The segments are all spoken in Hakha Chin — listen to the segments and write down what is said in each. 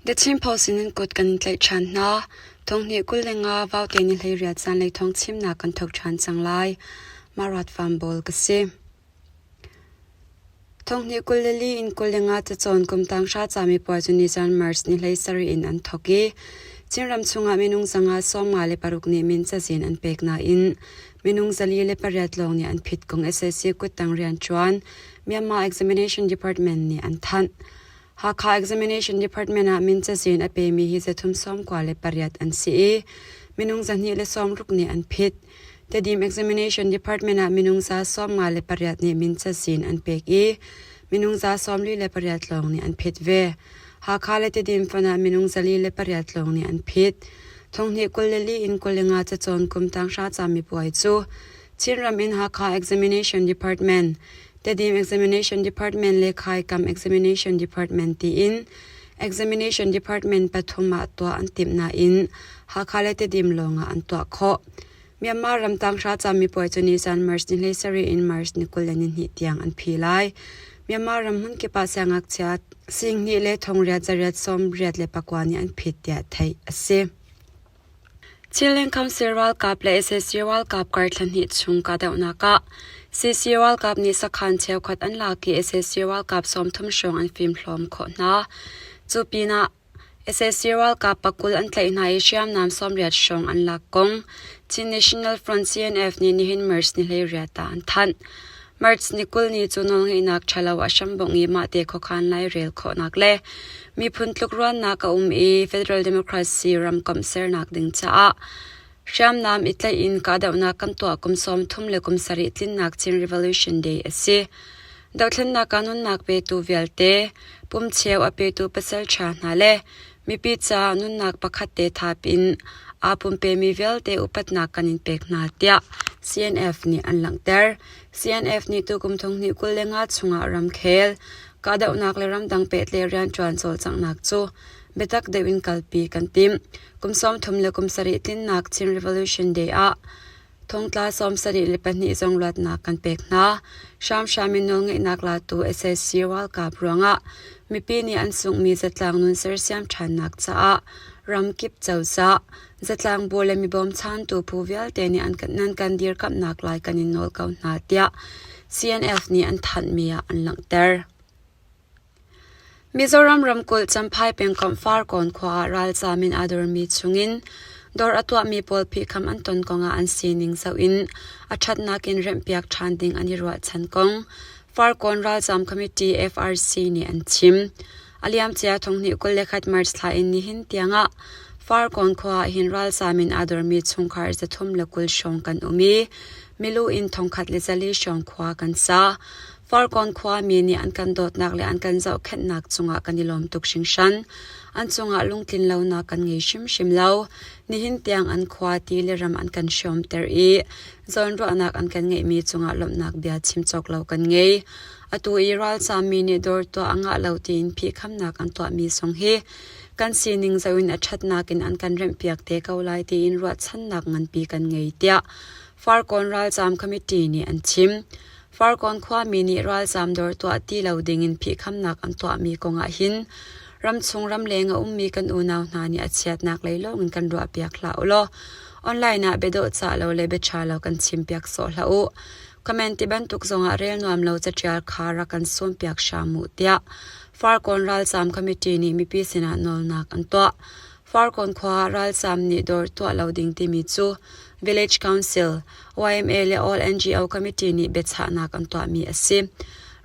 The Chin Post in kut kan in tlaih ṭhan hna. Thonghnih 25 Vaute ni 18 zanlei thawng chimnak kan thawk ṭhan cang lai. Marat Farm Bawl ka si. Thonghnih 24 in 25 cacawn kum tanghra camipuai cu nizan March ni 17 in an thawk i Chinram chungah minung 156 nih min cazin an pek nain minung 408 lawng nih an phit kong SAC kuttang rianṭuan Myanmar Examination Department nih an thanh. Hakha Examination Department ah min cazin a pemi hi zathum 98 an si i minung 260 nih an phit. Tedim Examination Department ah minung 58 nih min cazin an pek i minung 48 lawng nih an phit ve. Hakha le Tedim fonh ah minung 408 lawng nih an phit. Thonghnih 24 in 25 cacawn kum tanghra camipuai cu Chinram in Hakha Examination Department, Tedim Examination Department le Khaikam Examination Department tiin Examination Department pathum ah tuah an timh nain Hakha le Tedim lawngah an tuah khawh. Myanmar ram tanghra camipuai cu nizan March ni 17 in March ni 22 tiang an phi lai. Myanmar ram hmunkip ah siangngakchia singhnih le thongriat zariat 89 nih an phit tiah theih a si. Chinland Council ralkap le sac ralkap kar thla hnih chung kahdohnak ah CC ralkap nih sakhan cheukhat an lak i sac ralkap 30 hrawng an fimhlawm khawh hna. Cu pinah sac ralkap pakul an tlaih hna i hriamnam 80 hrawng an lak kong Chin National Front CNF nih nihin March ni 18 ah an thanh. March ni 20 ni cu nawlngeihnak ṭhalo a hrambongh i mahte khuakhan lairel khawhnak le miphun tlukruannak a um i federal democracy ramkomh sernak ding caah hriamnam i tlaih in kahdohnak kan tuah kum 30 le kum sarih tlinnak Chin Revolution Day a si. Dothlennak ah nunnak petu vialte, pumcheu a petu pasal ṭha hna le mipi ca nunnak pakhat te thap in aa pumpemi vialte upatnak kan in pek hna tiah CNF nih an langhter. CNF nih tukum 2025 chungah ramkhel, kahdohnak le ramdang pehtlaih rianṭuan cawlcanghnak cu biatak deuh in kalpi kan timh. Kum 30 le kum sarih tlinnak Chin Revolution Day ah thongtla 72 zong luatnak kan pek hna. Hramhram in nawlngeihnak latu sac ralkap ruangah mipi nih an sunghmi zatlang nun sersiam ṭhannak caah ramkip cozah, Zatlang bu le mi bawmchantu phu vialte nih an nan kan dirkamhnak lai kan in nawl ko hna tiah CNF nih an thanhmi ah an langhter. Mizoram ramkulh Champhai pengkomh Farkawn khua ah ralzaam in aa dormi chungin dawr a tuahmi pawl phihkham an ton kongah an sining zoh in a ṭhatnak in remhpiak ṭhan ding an i ruahchan kong Farkawn Ralzaam Committee FRC nih an chim. A liamcia thonghnih 21 March thla in nihin tiangah Farkawn khua ah hin ralzaam in aa dormi chungkhar 320 hrawng kan um i milu in 1040 hrawng khua kan sa. Farkawn khuami nih an kan dawtnak le an kan zohkhenhnak cungah kan i lawm tuk hringhran. An cungah lungtlin lonak kan ngei hrimhrim lo. Nihin tiang an khua ti le ram an kan hrawmter i zawnruahnak an kan ngeihmi cungah lawmhnak bia chim cawk lo kan ngei. Atu i ralzaammi nih dawr tuah a ngah lo tiin phihkhamnak an tuahmi zong hi kan sining zoh in a ṭhatnak in an kan remhpiak te ko lai tiin ruahchannak nganpi kan ngei tiah Farkawn Ralzaam Committee nih an chim. Farkawn khuami nih ralzaam dawr tuah ti lo dingin phihkhamnak an tuahmi kongah hin ramchung ramleng a ummi kan unau hna nih a chiatnak lei lawngin kan ruahpiak hlah u law online ah biadawhcah lo le biaṭha lo kan chimpiak sawh hlah u. Comment ti bantuk zongah rel nuam lo caṭial kha rak kan sawmpiak hram u tiah Farkawn Ralzaam Committee nih mipi sinah nawlnak an tuah. Farkawn khua ah ralzaam nih dawr tuah lo ding timi cu Village Council, YMA le All NGO Committee nih biachahnak an tuahmi a si.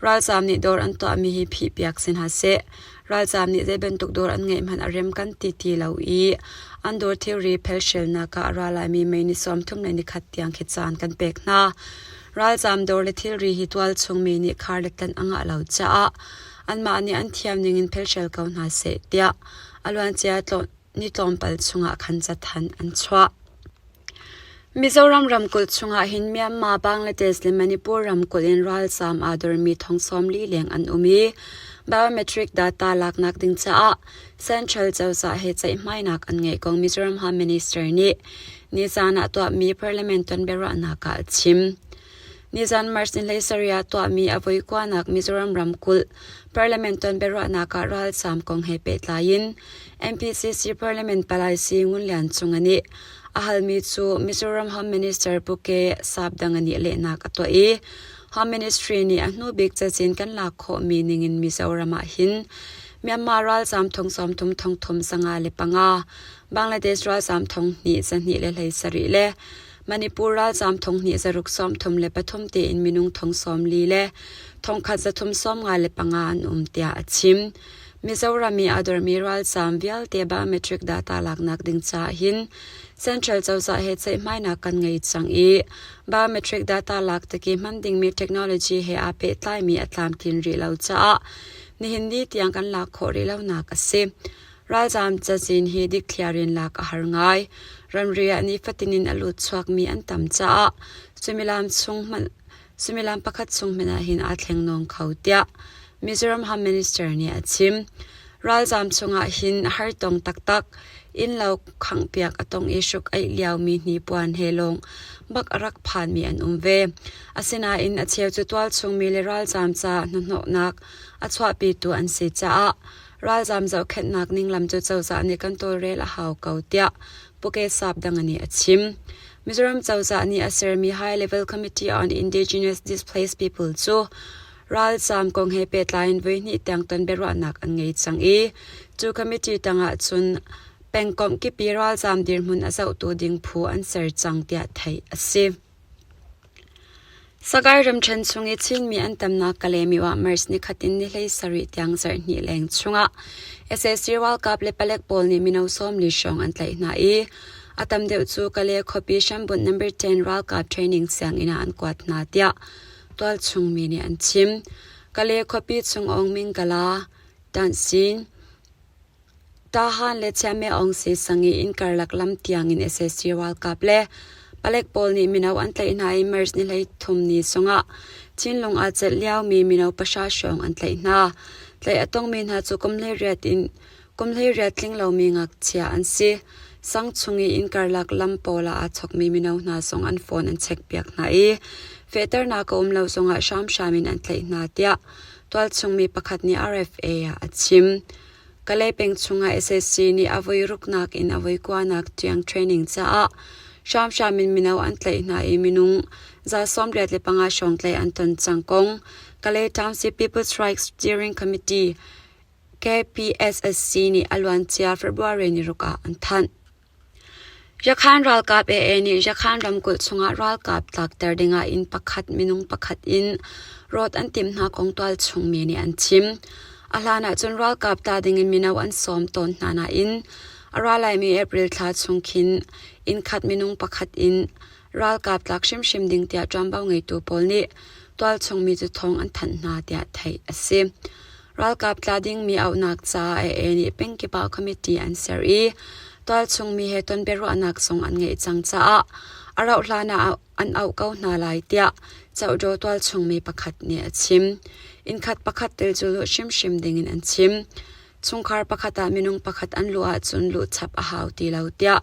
Ralzaam nih dawr an tuahmi hi phihpiak si hna seh. Ralzaam nih zei bantuk dawr an ngeih hmanh a rem kan ti ti lo i an dawr thilri phelhrelnak ah a ra laimi May ni 31 tiang khi caan kan pek hna. Ralzaam dawr le thilri hi tualchung mi nih khar le tlanh a ngah lo caah anmah nih an thiam ning in phelhrel ko hna seh tiah a luancia ni tlawmpal chungah khan cathanh an chuah. Mizoram ramkulh chungah hin Myanmar, Bangladesh le Manipur ramkulh in ralzaam aa dormi thong 40 leng an um i biometric data laknak ding caah Central cozah he ceihmainak an ngeih kong Mizoram Home Minister nih nizaan ah tuahmi Parliament ton biaruahnak ah a chim. Nizan March ni 17 ah tuahmi a voi kuanak Mizoram ramkulh Parliament ton biaruahnak ah ralzaam kong he pehtlai in MPCC Parliament palai Si Ngun Lian Cung nih a halmi cu Mizoram Home Minister Pu Ke Sapdang nih lehnak a tuah i Home Ministry nih a hnubik cazin kan lak khawhmi ningin Mizoram ah hin Myanmar ralzaam thong 30 thong 35, Bangladesh ralzaam thong hnih 2 27 le Manipur ralzaam thong hnih zaruk 33 tiin minung thong 40 le thong khat zathum 55 an um tiah a chim. Mizoram i aa dormi ralzaam vialte biometric data laknak ding caah hin Central cozah he ceihmainak kan ngei cang i biometric data lak tik i hman dingmi technology he aa pehtlaimi a tlamtlin rih lo caah nihin ni tiang kan lak khawh rih lonak a si. Ralzaam cazin hi dikthliar in lak a har ngai. Ramri ah nifatin in a lut chuakmi an tam caah suimilam chung hmanh suimilam pakhat chung hmanh ah hin aa thleng nawng kho tiah Mizoram Home Minister nih a chim. Ralzaam chungah hin hartong taktak innlo khanghpiak a tong i hruk aih liomi hnipuan he lawng bak a rak phanmi an um ve. Asinain a cheu cu tualchungmi le ralzaam ca hnahnawhnak a chuahpitu an si caah ralzaam zohkhenhnak ninglam cu cozah nih kan tawlrel a hau ko tiah Puke Sapdang nih a chim. Mizoram cozah nih a sermi High Level Committee on Indigenous Displaced People cu ralzaam kong he pehtlai in voihnih tiang ton biaruahnak an ngei cang i cu committee tangah cun pengkomh kip i ralzaam dirhmun a zohtu ding phu an ser cang tiah theih a si. Sagaing ramṭhen chung i Chinmi an tamnak Kalaymyo ah March nikhat in ni 17 tiang zarhhnih leng chungah sac ralkap le palek pawl nih mino 40 hrawng an tlaih hna i a tam deuh cu Kale khuapi hrambunh number 10 ralkap training sianginn ah an kuat hna tiah tualchung mi nih an chim. Kale khuapi chung Aung Mingkala, Tansin, Tahan le Chiame Aung Si sang i inn karlak lam tiangin sac ralkap le palek pawl nih mino an tlaih hna i March ni 33 ni zongah Chinlung aa celh liomi mino pahra hrawng an tlaih hna. Tlaih a tongmi hna cu kum 18 in kum 18 tling lomi ngakchia an si. Sang chung i inn karlak lam pawl ah aa chokmi mino hna zong an phone an checkpiak hna i fehternak a um lo zongah hramhram in an tlaih hna tiah tualchung mi pakhat nih RFA ah a chim. Kalay peng chungah sac nih a voi ruknak in a voi kuanak tiang training caah hramhram in mino an tlaih hna i minung 85 hrawng tlaih an ton cang kong Kalay Township People's Rights Steering Committee KPSSC nih a luancia February ni ruk ah an thanh. Yakhan ralkap AA nih Yakhan ramkulh chungah ralkap tlakter dingah inn pakhat minung pakhat in rawt an timh hna kong tualchung mi nih an chim. A hlan ahcun ralkap ta dingin mino an sawm tawn hna nain a ra laimi April thla chung khin inn khat minung pakhat in ralkap tlak hrimhrim ding tiah ṭuanvo ngeitu pawl nih tualchung mi cu thawng an thanh hna tiah theih a si. Ralkap tla dingmi auhnak caah AA nih pengkip ah committee an ser i tualchung mi he ton biaruahnak zong an ngeih cang caah a rauhhlan ah an auh ko hna lai tiah Cohdaw tualchung mi pakhat nih a chim. Innkhat pakhat tel cu luh hrimhrim dingin an chim. Chungkhar pakhat ah minung pakhat an luh ahcun luh chap a hau ti lo tiah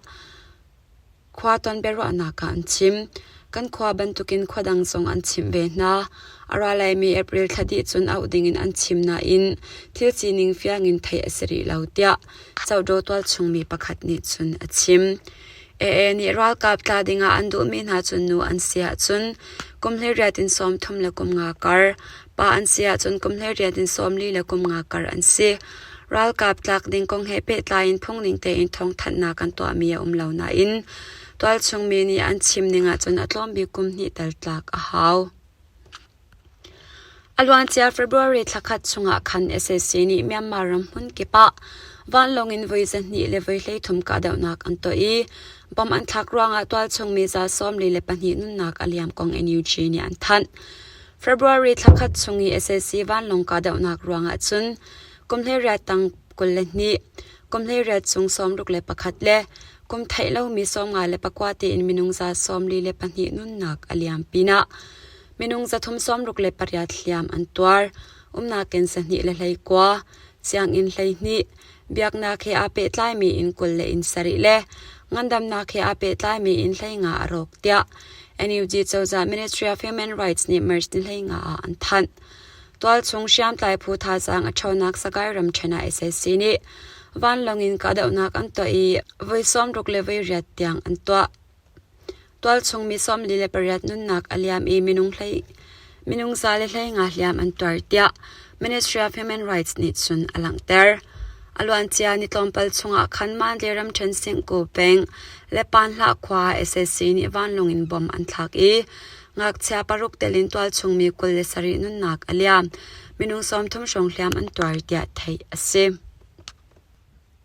Khua ton biaruahnak ah an chim. Kan khua bantukin khua dang zong an chimh ve hna. A ra laimi April thla dih cun auh dingin an chim nain thil sining fiang in theih a si rih lo tiah Cohdaw tualchung mi pakhat nih cun a chim. AA nih ralkap tla dingah an duhmi hna cu nu an si ahcun kum 18 in 30 le kum nga kar, pa an si ahcun kum 18 in 40 le kum nga kar an si. Ralkap tlak ding kong he pehtlai in phungning tein thawngthanhnak an tuahmi a um lo nain tualchung mi nih an chim ning ahcun a tlawm bik kum hnih tal tlak a hau. A luancia February thla khat chungah khan sac nih Myanmar ram hmun kip ah vanlawng in voi 200 le voi 33 kahdohnak an tuah i bomb an thlak ruangah tualchung mi 42 nunnak a liam kong NUG nih an thanh. February thla khat chung i sac vanlawng kahdohnak ruangah cun kum 18 tang 22, kum 18 chung 61 le kum theih lomi 54 tiin minung 42 nunnak a liam pinah minung 368 hliam an tuar. Umnak in 2 le 19, sianginn 12, biaknak he aa pehtlaimi inn 27 le ngandamnak he aa pehtlaimi inn 15 a rawk tiah. NUG cozah Ministry of Human Rights nih March ni 15 ah an thanh. Tualchung hriamtlai phu thazaang a ṭhawnnak Sagaing ramṭhen ah sac nih vanlawng in kahdohnak an tuah i voi 60 le voi riat tiang an tuah. Tualchung mi 48 nunnak a liam i minung 115 hliam an tuar tiah Ministry of Human Rights nih cun a langhter. A luancia ni tlawmpal chungah khan Mandalay ramṭhen Singku peng le Panhlah khua ah sac nih vanlawng in bomb an thlak i ngakchia paruk tel in tualchung mi 27 nunnak a liam. Minung 30 hrawng hliam an tuar tiah theih a si.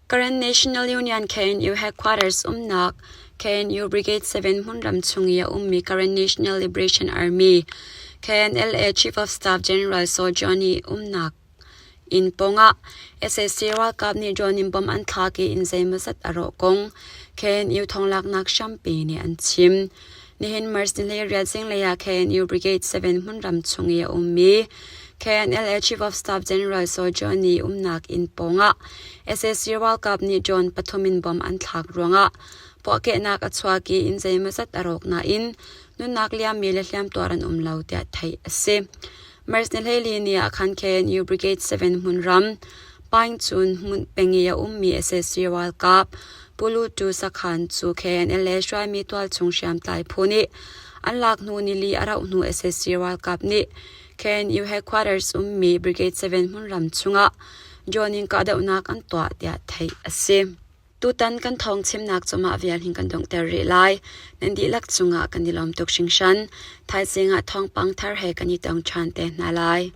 Karen National Union KNU headquarters umnak KNU Brigade 7 hmunram chung i a ummi Karen National Liberation Army KNLA Chief of Staff General Saw Johnny umnak inn pawngah sac ralkap nih drone in bomb an thlak i inn zeimawzat a rawh kong KNU thawnglaknak hrampi nih an chim. Nihin March ni 18 zinglei ah KNU Brigade 7 hmunram chung i a ummi KNLA Chief of Staff General Saw Johnny umnak inn pawngah sac ralkap nih drone pathum in bomb an thlak ruangah puahkehnak a chuak i inn zeimawzat a rawk nain nunnak liammi le hliamtuar an um lo tiah theih a si. March ni 14 ni ah khan KNU Brigade 7 hmunram Paingcun hmun peng i a ummi sac ralkap Pulutu sakhan cu KNLA hruaimi tualchung hriamtlai phu nih an lak hnu nili a rauh hnu sac ralkap nih KNU headquarters ummi Brigade 7 hmunram chungah drone in kahdohnak an tuah tiah theih a si. Tutan kan thawng chimnak cu mah vial hin kan donghter rih lai. Nan dihlak cungah kan i lawm tuk hringhran. Thaizing ah thawngpang thar he kan i tong ṭhan te hna lai.